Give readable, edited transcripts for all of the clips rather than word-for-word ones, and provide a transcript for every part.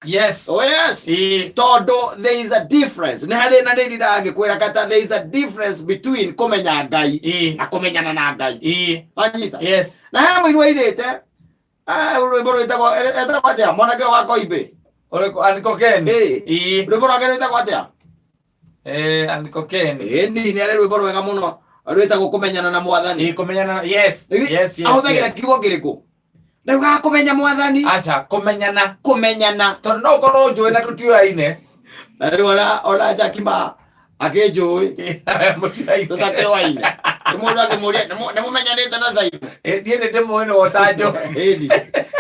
Yes. Oh yes. Tondũ there is a difference. Nĩ harĩ na nĩ ndĩrangĩkwĩra kata there is a difference between kũmenya Ngai na kũmenyana na Ngai. Wanyita? Yes. Na he mũirũ airĩte ah, rwĩmbo rwĩtagwo etagwo atĩa mwanake wa Koimbĩ. Ũrĩkũ Andiko Ken? Ĩĩ. Rwĩmbo rwake rwĩtagwo atĩa? Andiko Ken. Ĩni nĩ arĩ rwĩmbo rwega mũno rwĩtagwo kũmenyana na mwathani. Kũmenyana. Yes. Yes, yes. Ahũthagĩra Yes. kiugo kĩrĩkũ? Ndaugaga kũmenya mwathani. Aca, kũmenyana. Kũmenyana. Tondũ no ũkorwo ũnjũĩ na tũtiũyaine. Na rĩu ona Jakima akĩnjũĩ Mũtiũyaine. tũtakĩoaine. Nĩ mũndũ akĩmũria nĩ mũmenyanĩte na Zaibu? Niĩ nĩ ndĩmũĩ nĩwe ũtanjũĩ. Ĩni.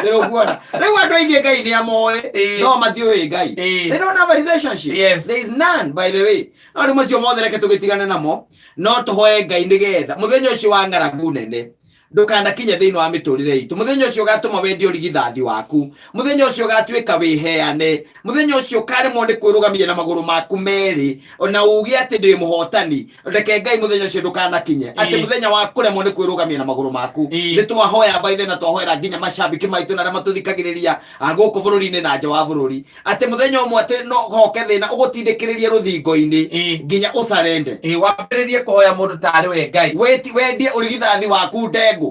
Nĩrũkuona. Rĩu andũ aingĩ Ngai nĩ amoĩ no matiũĩ Ngai. They don't have a relationship. Yes. There is none, by the way. No rĩu macio mothe reke tũgĩtigane namo. No tũhoe Ngai nĩgetha mũthenya ũcio wa ng'aragu nene ndũkanakinye thĩinĩ wa mĩtũrĩre itũ. Mũthenya ũcio ũgatũma wendie ũrigithathi waku, mũthenya ũcio ũgatuĩka wĩheane, mũthenya ũcio ũkaremwo nĩ kwĩrũgamia na magũrũ maku merĩ na uge atĩ ndĩ mũhotani. Reke Ngai mũthenya ũcio ndũkanakinye atĩ mũthenya wa kũremwo nĩ kwĩrũgamia na magũrũ maku. Nĩ twahoya baithe na twahoera nginya macambĩki maitũ na arĩa matũthikagĩrĩria gũkũ bũrũri-inĩ na nja wa bũrũri atĩ mũthenya ũmwe atĩ no hoke thĩna ũgũtindĩkĩrĩrie rũthingo-inĩ nginya ũcarende. Wambĩrĩrie kũhoya mũndũ tarĩ we Ngai. Wendie ũrigithathi waku ndengũ.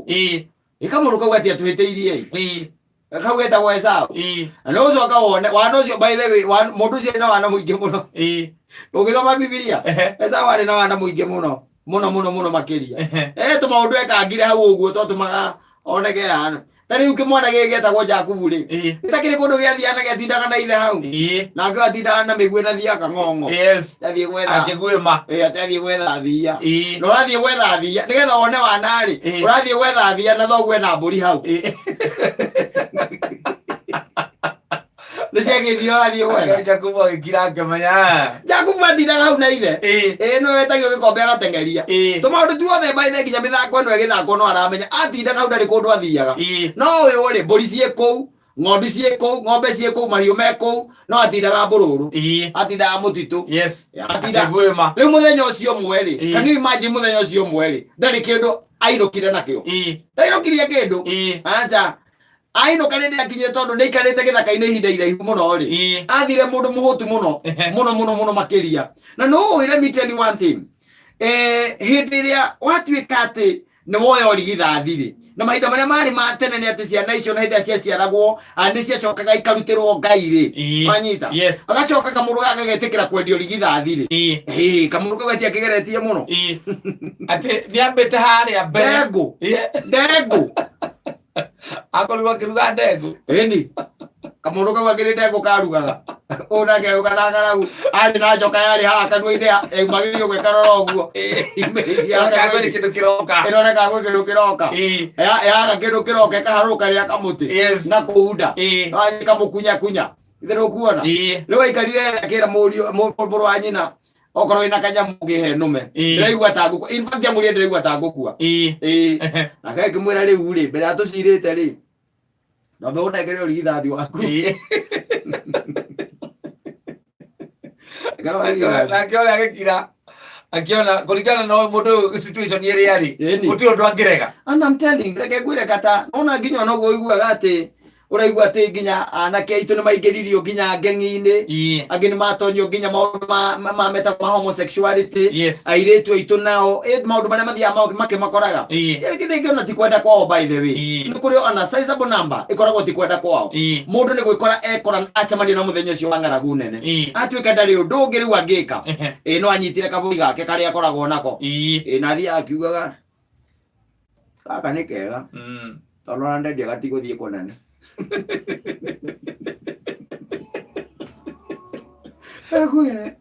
Ĩka mũndũ kau atĩ atũhĩtĩirie. Kau getagwo Esau. Na nĩ ũcoka wone wana ũcio, by the way, mũndũ ũcio arĩ na wana mũingĩ mũno. Ũgĩthoma Bibilia, Esau arĩ na wana mũingĩ mũno mũno mũno mũno makĩria. Tũmaũndũ ekangire hau ũguo twatũmaga oneke hana. Ta rĩu kĩmwana gĩkĩ gĩetagwo Jakubu rĩ, gĩtakĩrĩ kũndũ gĩathiaga na gĩatindaga na ithe hau. Nake atindaga na mĩguĩ na thiaga ng'ong'o. Yes. Athiĩ gwetha. Akĩguĩma. Atĩ athiĩ gwetha thiia. Na ũrathiĩ gwetha thiia nĩgetha wone wana rĩ, ũrathiĩ gwetha thiia na thoguo ena mbũri hau. Nĩ ciagĩthiĩ ũrathiĩ gwetha. Jakubu agĩkira akĩmenya. Jakubu atindaga hau na ithe. Ĩĩ nĩwe wetagio gĩkombe agateng'eria. Tũmaũndũ tuothe by the nginya mĩthako ĩno ĩgĩthakwo no aramenya. Atindaga hau ndarĩ kũndũ athiaga. No ũyũ rĩ, mbũri ciĩ kũu, ng'ondu ciĩ kũu, ng'ombe ciĩ kũu, mahiũ me kũu, no atindaga mbũrũrũ. Atindaga mũtitũ. Yes. Atinda. Akĩguĩma. Rĩu mũthenya ũcio ũmwe rĩ, can you imagine mũthenya ũcio ũmwe rĩ, ndarĩ kĩndũ ainũkire nakĩo. Ndainũkirie kĩndũ. Aca. Ainũka rĩrĩa akinyire tondũ nĩ aikarĩte gĩthaka-inĩ ihinda iraihu mũno rĩ, athire mũndũ mũhũtu mũno mũno mũno mũno makĩria. Na no ũĩ, let me tell you one thing, hĩndĩ ĩrĩa watuĩka atĩ nĩ woya ũrigithathi rĩ, na mahinda marĩa marĩ ma tene nĩ atĩ ciana icio na hĩndĩ ĩrĩa ciaciaragwo nĩ ciacokaga ikarutĩrwo Ngai rĩ. Wanyita? Yes. Agacoka kamũndũ gaka gagetĩkĩra kwendia ũrigithathi rĩ. Kamũndũ kau gatiakĩgeretie mũno. Atĩ nĩambĩte harĩa mbere. Ndengũ. Ndengũ. Akorirwo akĩruga ndengũ. Ĩni kamũndũ kau akĩrĩ ndengũ karugaga ũũ nake agĩũka na ng'aragu arĩ na njoka yarĩ haha kanua-inĩ yaumagĩrio ũguo ĩkarora ũguo. Ĩroneka kwĩ kĩndũ kĩroka. Ĩroneka gwĩ kĩndũ kĩroka. Yaga kĩndũ kĩroka ĩkaharũrũka rĩa kamũtĩ na kũunda kamũkunyakunya ithe nĩũkuona. Rĩu aikarire akĩra mũriũ mũrũ wa nyina okorwo wĩna kanyamũ ũngĩhe nũme. Ndĩraigua ta ngũkua, in fact amũria ndĩraigua ta ngũkua. Ĩĩ nake akĩmwĩra rĩu rĩ mbere ya tũcirĩte rĩ nombe ũnengere ũrigithathi waku. Nengera ũrigithathi. Nake ũrĩa agĩkira akĩona kũringana na mũndũ ũyũ situation ĩrĩa arĩ gũtirĩ ũndũ angĩrega. And I'm telling you, reke ngwĩre kata nona nginya ona ũguo ũiguaga atĩ ũraigua atĩ nginya anake aitũ nĩ maingĩririo nginya ngeng'i-inĩ. Angĩ nĩ matonyio nginya maũndũ ma metagwo ma homosexuality. Airĩtu aitũ nao maũndũ marĩa mathiaga makĩmakoraga. Tiarĩ kĩndũ ĩngĩona ti kwenda kwao, by the way. Nĩ kũrĩ ona sizable number ĩkoragwo ti kwenda kwao. Mũndũ nĩ gwĩkora ekora acemania na mũthenya ũcio wa ng'aragu nene. Atuĩka ndarĩ ũndũ ũngĩ rĩu angĩka. Ĩĩ no anyitire kabũri gake karĩa akoragwo nako. Ĩĩ na athiaga akiugaga gaka nĩ kega tondũ ona ndendia gatigũthiĩ kũnene. Ekwĩre.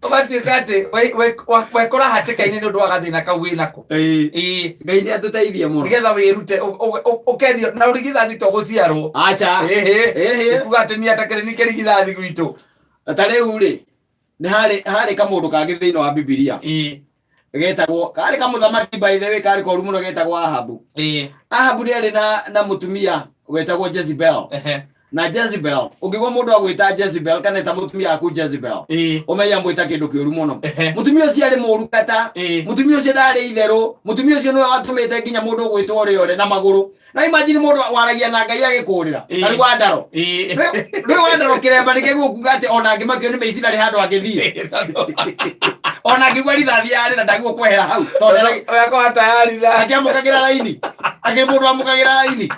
Ũgatuĩka atĩ wekora hatĩka-inĩ nĩ ũndũ wa gathĩna kau wĩ nako. Ngai nĩ atũteithie mũno. Nĩgetha wĩrute ũkendio na ũrigithathi to gũciarwo. Aca. Ĩhĩ. Kuga atĩ niĩ atakĩrĩ nĩ kĩrigithathi gwitũ. Ta rĩu rĩ nĩ harĩ kamũndũ kangĩ thĩinĩ wa Bibilia getagwo karĩ kamũthamaki, by the way, karĩ koru mũno, getagwo Ahabu. Ahabu nĩ arĩ na mũtumia wetagwo Jezebel. Na Jezebel, ũngĩgwa mũndũ agwĩta Jezebel kana eta mũtumia waku Jezebel, ũmenye amwĩta kĩndũ kĩũru mũno. Mũtumia ũcio arĩ mũũru kata. Mũtumia ũcio ndarĩ itherũ. Mũtumia ũcio nĩwe watũmĩte nginya mũndũ ũgwĩtwo ũrĩa ũrĩ na magũrũ. Na imagine mũndũ waragia na Ngai agĩkũrĩra. Tarĩ wandaro. Rĩu wandaro kĩremba nĩ kĩguo kuga atĩ ona angĩmakio nĩ mĩici ndarĩ handũ angĩthiĩ. Ona angĩgua rithathi yarĩ na ndagĩrĩirwo kwehera hau. Tondũ Oyakoha tayari na akĩamũkagĩra raini. Akĩrĩ mũndũ amũkagĩra raini.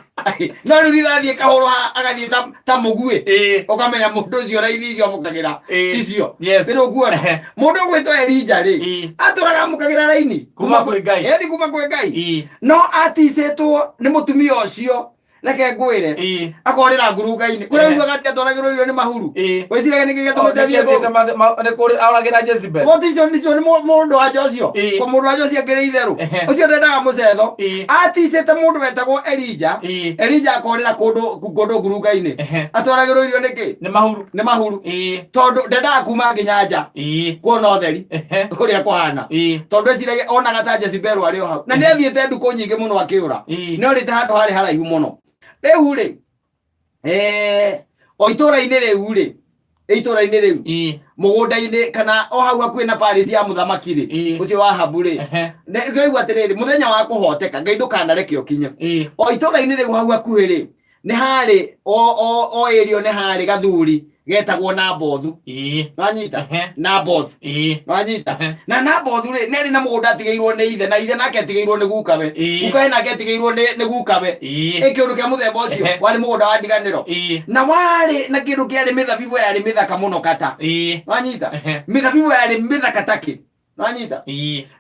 No rĩu rithathi ĩkahũrwo agathiĩ ta mũguĩ. Ũkamenya mũndũ ũcio raini icio amũkagĩra ticio. Rĩu ũkuona mũndũ ũgwĩtwo Elija rĩ, atũraga amũkagĩra raini Kuma kwĩ Ngai. Ĩni kuma kwĩ Ngai. No aticĩtwo nĩ mũtumia ũcio, reke ngwĩre, akorĩra ngurunga-inĩ kũrĩa ugaga atĩ atwaragĩrwo irio nĩ mahuru. Wĩciragia nĩkĩ gĩatũmĩte athiĩ kũu? Nĩ kũrĩ aoragĩra Jezebel. Ũcio nĩcio nĩ mũndũ wanja ũcio. Kwa mũndũ wanja ũcio akĩrĩ itherũ. Ũcio ndendaga mũcetho. Aticĩte mũndũ wetagwo Elija. Elija akorĩra kũndũ kũndũ ngurunga-inĩ. Atwaragĩrwo irio nĩkĩ? Nĩ mahuru. Nĩ mahuru. Tondũ ndendaga kuma nginya nja kuona ũtheri ũrĩa kũhana. Tondũ eciragia onaga ta Jezebel arĩ o hau. Na nĩ athiĩte ndukũ nyingĩ mũno akĩũra. Nĩ orĩte handũ harĩ haraihu mũno. Rĩu rĩ, o itũra-inĩ rĩu rĩ, itũra-inĩ rĩu mũgũnda-inĩ kana o hau hakuhĩ na palace ya mũthamaki rĩ, ũcio wa Ahabu rĩ, ngaigua atĩrĩrĩ, mũthenya wa kũhoteka Ngai ndũkanareke ũkinye. O itũra-inĩ rĩu hau hakuhĩ rĩ, nĩ harĩ o area nĩ harĩ gathuri getagwo Nabothu. Nwanyita? Naboth. Nwanyita? Na Nabothu rĩ, nĩ arĩ na mũgũnda atigĩirwo nĩ ithe, na ithe nake atigĩirwo nĩ gukawe. Gukawe nake atigĩirwo nĩ gukawe. Ĩ kĩũndũ kĩa mũthemba ũcio, warĩ mũgũnda wa ndiganĩro. Na warĩ na kĩndũ kĩarĩ mĩthabibũ yarĩ mĩthaka mũno kata. Nwanyita? Mĩthabibũ yarĩ mĩthaka takĩ. Nwanyita?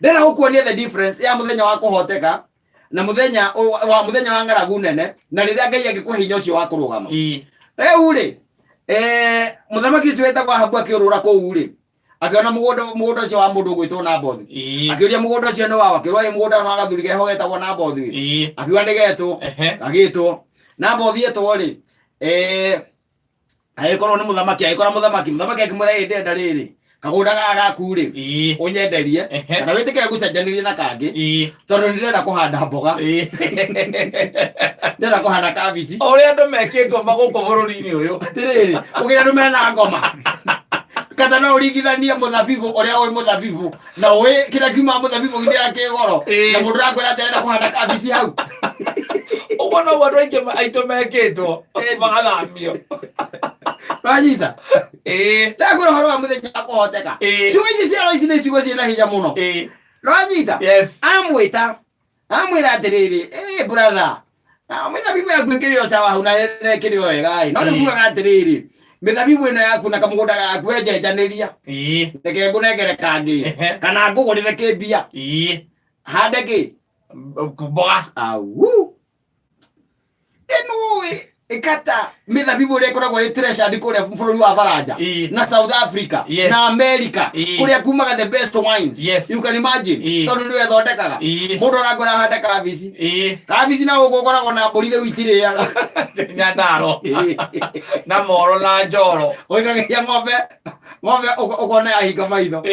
Ndĩrenda gũkuonia the difference ya mũthenya wa kũhoteka na mũthenya wa mũthenya wa ng'aragu nene, na rĩrĩa Ngai angĩkũhe hinya ũcio wa kũrũgama. Rĩu rĩ, mũthamaki ũcio wetagwo Ahabu akĩũrũra kũu rĩ, akĩona mũgũnda ũcio wa mũndũ ũgwĩtwo Nabothu. Akĩũria mũgũnda ũcio nĩ waũ, akĩrwo ĩ mũgũnda wa gathuri keho getagwo Nabothu. Akiuga nĩ getwo, agĩtwo. Nabothu etwo rĩ, agĩkorwo nĩ mũthamaki, agĩkora mũthamaki, mũthamaki akĩmwĩra ĩ ndĩrenda rĩrĩ kagũnda gaka gaku rĩ, ũnyenderie kana wĩtĩkĩre gũcenjanĩrie na kangĩ, tondũ nĩ ndĩrenda kũhanda mboga, ndĩrenda kũhanda kabici. Ũrĩa andũ mekĩtwo magũkũ bũrũri-inĩ ũyũ. Atĩrĩrĩ, ũkĩrĩa andũ mena ngoma kata no ũringithanie mũthabibũ ũrĩa ũĩ mũthabibũ na ũĩ kĩrĩa kiumaga mũthabibũ kĩrĩa kĩ goro, na mũndũ ũrakwĩra atĩ arenda kũhanda kabici hau. Ũguo noguo andũ aingĩ aitũ mekĩtwo magathamio. Wanyita? Ndakwĩra ũhoro wa mũthenya wa kũhoteka. Ciugo ici cia ici nĩ ciugo ciĩna hinya mũno. Wanyita? Yes. Amwĩta, amwĩra atĩrĩrĩ, brother, mĩthabibũ yaku ĩkĩrĩ o sawa hau na ĩkĩrĩ o wega ĩ. No nĩ kugaga atĩrĩrĩ, mĩthabibũ ĩno yaku na kamũgũnda gaku wenjenjanĩria. Reke ngũnengere kangĩ. Kana ngũgũrĩre kĩmbia. Hande kĩ? Mboga. Au. Ĩno ĩ ĩkata mĩthabibũ ĩrĩa ĩkoragwo ĩ treasured kũrĩa bũrũri wa Faranja na South Africa na America, kũrĩa kumaga the best wines. You can imagine. Tondũ nĩwe thondekaga. Mũndũ arakwĩra ahande kabici. Kabici na gũkũ ũkoragwo na mbũri rĩu itirĩaga. Nyandaro na moro na njoro. Ũikagĩria ng'ombe, ng'ombe ũkona yahinga maitho.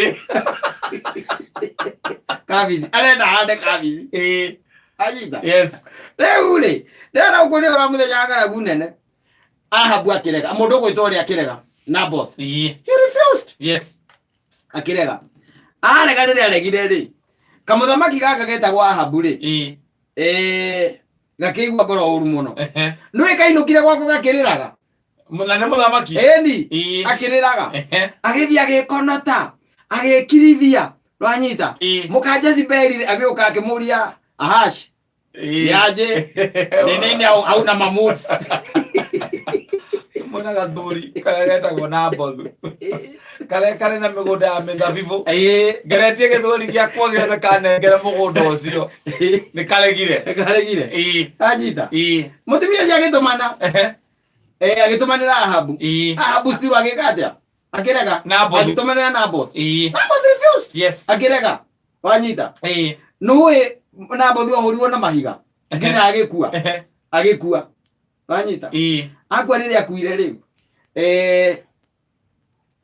Kabici. Arenda ahande kabici. Anyita? Yes. Rĩu rĩ, ndĩrenda gũkuonia ũrĩa mũthenya wa ng'aragu nene. Ahabu akĩrega, mũndũ ũgwĩtwo ũrĩa akĩrega, Naboth. He refused. Akĩrega. Arega rĩrĩa aregire rĩ, kamũthamaki gaka getagwo Ahabu rĩ, gakĩigua ngoro ũru mũno. Nĩũĩ kainũkire gwako gakĩrĩraga? Na nĩ mũthamaki. Ĩni, akĩrĩraga. Agĩthiĩ agĩkonota, agĩkirithia. Wanyita? Mũka Jezebeli rĩ, agĩũka akĩmũria Ahash, niaje? Ni nini hauna mamuts? Mwena gathuri karĩa getagwo Nabothu, karĩa karĩ na mĩgũnda ya mĩthabibũ. Ngeretie gĩthweri gĩakwa gĩothe kanengere mũgũnda ũcio, nĩ karegire. Karegire. Anyita? Mũtumia ũcio agĩtũmana. Agĩtũmanĩra Ahabu. Ahabu still agĩka atĩa? Akĩrega. Naboth. Agĩtũmanĩra Naboth. Naboth refused. Akĩrega. Wanyita? Nũĩ Naboth ahũrirwo na mahiga nginya agĩkua. Agĩkua. Wanyita? Akua rĩrĩa akuire rĩ,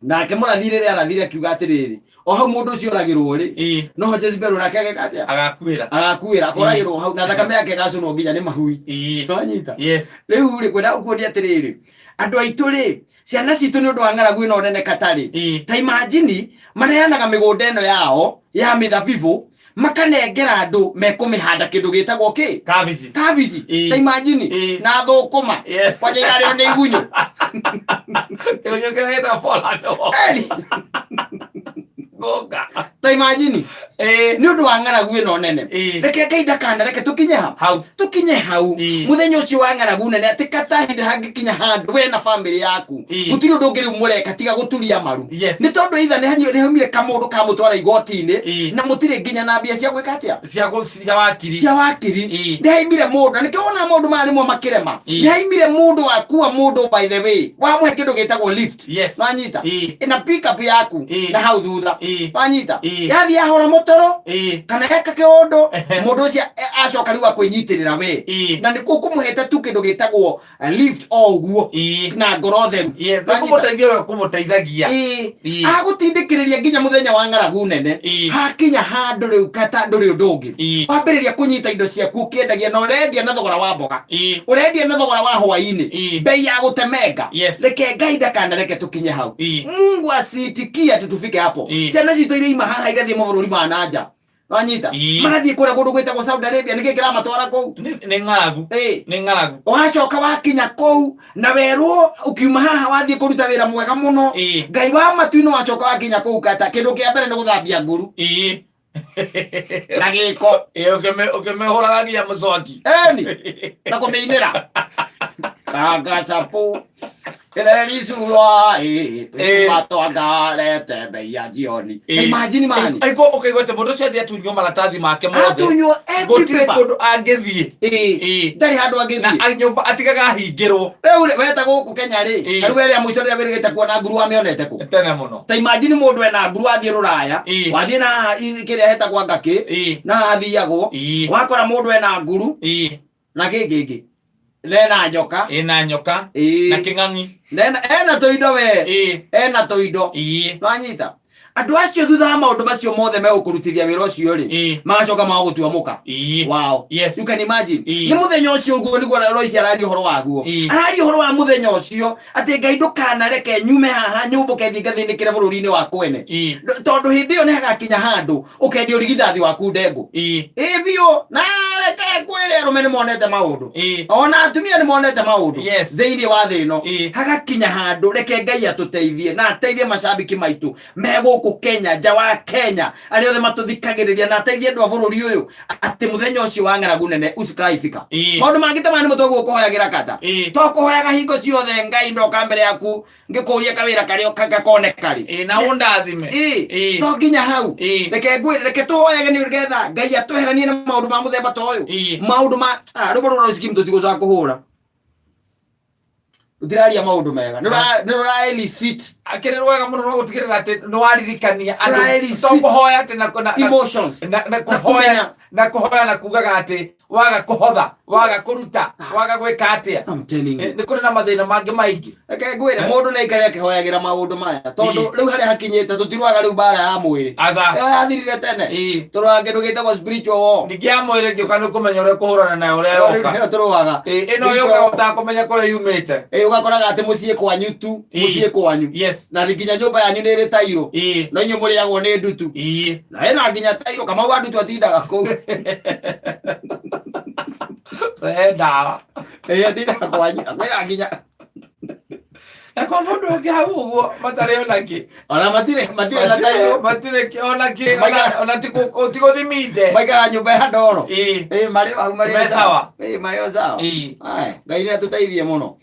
nake mũrathi rĩrĩa arathire akiuga atĩrĩrĩ, o hau mũndũ ũcio oragĩrwo rĩ, noho Jezebel nake ageka atĩa? Agakuĩra. Agakuĩra, akoragĩrwo hau na thakame yake ĩgacũnwo nginya nĩ mahui. Wanyita? Yes. Rĩu rĩ, ngwenda gũkuonia atĩrĩrĩ, Andũ aitũ rĩ, ciana citũ nĩ ũndũ wa ng'aragu ĩno nene katarĩ. Ta imagine maneanaga mĩgũnda ĩno yao ya mĩthabibũ, makanengera andũ mekũmĩhanda kĩndũ gĩtagwo kĩ? Kabici. Kabici. Ta imagine. Na thũkũma. Kwanja irarĩo nĩ igunyũ. Kĩgunyũ kĩrĩa gĩtagwo Poland. Eri. Ngũnga. Ta imagine. Nĩ ũndũ wa ng'aragu ĩno nene. Reke Ngai ndakanareke tũkinye ha Hau. Tũkinye hau. Mũthenya ũcio wa ng'aragu nene, atĩ kata hĩndĩ hangĩkinya handũ we na bamĩrĩ yaku gũtirĩ ũndũ ũngĩ rĩu mũreka tiga gũturia maru. Nĩ tondũ either nĩ hanyire, nĩ haumire kamũndũ kamũtwara igoti-inĩ na mũtirĩ nginya na mbia cia gwĩka atĩa? Cia wakiri. Cia wakiri. Nĩ haimire mũndũ, na nĩkĩo wonaga maũndũ maya rĩmwe makĩrema. Nĩ haimire mũndũ wakua mũndũ, by the way, wamũhe kĩndũ gĩtagwo lift. Wanyita? Na pick up yaku na hau thutha. Wanyita? Yathiĩ yahũra mũtoro kana eka kĩũndũ, mũndũ ũcio acoka rĩu akwĩnyitĩrĩra we. Na nĩ ũkũmũhete tu kĩndũ gĩtagwo lift o ũguo na ngoro theru. Nĩ Wanyita? kũmũteithia ũrĩa kũmũteithagia. Agũtindĩkĩrĩria nginya mũthenya wa ng'aragu nene. Hakinya handũ rĩu kata ndũrĩ ũndũ ũngĩ. Wambĩrĩria kũnyita indo ciaku ũkĩendagia, na ũrendia na thogora wa mboga, ũrendia na thogora wa hwainĩ, bei ya gũtemenga. Reke Ngai ndakanareke tũkinye hau. Mungu asiitikie ati tufike hapo. Ciana citũ iria ima haha igathiĩ mabũrũri ma nanja, wanyita? Magathiĩ kũrĩa kũndũ gwĩtagwo Saudi Arabia. Nĩkĩ kĩramatwara kũu? Nĩ ng'aragu. Nĩ ng'aragu. Wacoka wakinya kũu na werwo ũkiuma haha wathiĩ kũruta wĩra mwega mũno. Ngai wa matu-inĩ, wacoka wakinya kũu kata kĩndũ kĩa mbere nĩ gũthambia nguru na gĩko. Ũkĩmĩhũraga nginya mũcwaki. Eni na kũmĩinĩra kagacapu ĩrericulwa matwangarete bei ya jioni. Imagine, man. Aigua ũkaigua atĩ mũndũ ũcio athiĩ atunywo maratathi make mothe. Atunywo every Gũtirĩ paper. kũndũ angĩthiĩ. Ndarĩ handũ Na angĩthiĩ. Nyũmba atigaga ahingĩrwo. Rĩu rĩ, weta gũkũ Kenya rĩ, tarĩu ĩrĩa mũico rĩrĩa wĩrĩgĩte kuona nguru wamĩonete kũ? Tene mũno. Ta imagine mũndũ ena nguru athiĩ rũraya, wathiĩ na haha kĩrĩa hetagwo ngakĩ, na haha athiagwo, wakora mũndũ ena nguru na kĩngĩngĩ nena nyoka. Ĩna nyoka na kĩng'ang'i. Nena ena tũindo we. Ena tũindo. Nwanyita andũ acio thutha wa maũndũ macio mothe megũkũrutithia wĩra ũcio rĩ, magacoka magũtua mũka wao. You can imagine. Nĩ mũthenya ũcio ũguo nĩguo Lois araria ũhoro waguo. Araria ũhoro wa mũthenya ũcio atĩ Ngai ndũkanareke nyume haha nyũmbũke thiĩ ngathĩnĩkĩre bũrũri-inĩ wa kwene. Tondũ hĩndĩ ĩyo nĩ hagakinya handũ ũkendia ũrigithathi waku ndengũ. Ĩ biũ, na reke ngwĩre, arũme nĩ monete maũndũ, ona atumia nĩ monete maũndũ thĩinĩ wa thĩ ĩno. Hagakinya handũ, reke Ngai atũteithie na ateithie macambiki maitũ me gũkũ Kenya, nja wa Kenya, arĩa othe matũthikagĩrĩria, na ateithie andũ a bũrũri ũyũ atĩ mũthenya ũcio wa ng'aragu nene usikaifika. Maũndũ mangĩ ta maya nĩmo twaguo kũhoyagĩra kata. To kũhoyaga hingo ciothe, Ngai ndoka mbere yaku ngĩkũria kawĩra karĩa gakoneka rĩ. Na ũndathime. To nginya hau. Reke ngwĩre, reke tũhoyage nĩ getha Ngai atweheranie na maũndũ ma mũthemba ta ũyũ. Maũndũ ma rwĩmbo rũrũ skimu tũtigũcoka kũhũra, rũtiraria maũndũ mega, nĩ rũra elicit Akĩrĩ rwega mũno rwa gũtigĩrĩra atĩ nĩ waririkania Rũra andũ elicit to kũhoya atĩ emotions na kũmenya. Kũhoya na kũhoya na kugaga atĩ waga kũhotha, waga kũruta, waga gwĩka atĩa. I'm telling you. Nĩ kũrĩ na mathĩna mangĩ maingĩ. Reke ngwĩre, mũndũ nĩ aikare akĩhoyagĩra maũndũ maya, tondũ rĩu harĩa hakinyĩte tũtirwaga rĩu mbara ya mwĩrĩ. Aca. Ĩyo yathirire tene. Tũrwaga kĩndũ gĩtagwo spiritual war. Ningĩ ya mwĩrĩ ngĩũka nĩ kũmenya ũrĩa kũhũrana nayo ũrĩa yoka. Ĩyo tũrũaga. Ĩno yũkaga ũtakũmenya kũrĩa yumĩte. Ũgakoraga atĩ mũciĩ kwanyu tu, mũciĩ kwanyu na nginya nyũmba yanyu nĩ ĩrĩ tairũ, no inyuĩ mũrĩagwo nĩ ndutu. Na ĩna nginya tairũ, Kamau wa ndutu atindaga kũu. Rehe ndawa. Atindaga kwanyu kwĩna nginya Na kwa mũndũ ũngĩ hau ũguo matarĩ ona kĩ. Ona matirĩ na tairũ. Matirĩ ona kĩ, ona ti gũthiminde. Maikara nyũmba ya ndoro. Marĩ hau marĩ Me sawa. Marĩ o sawa. Aya, Ngai nĩ atũteithie mũno.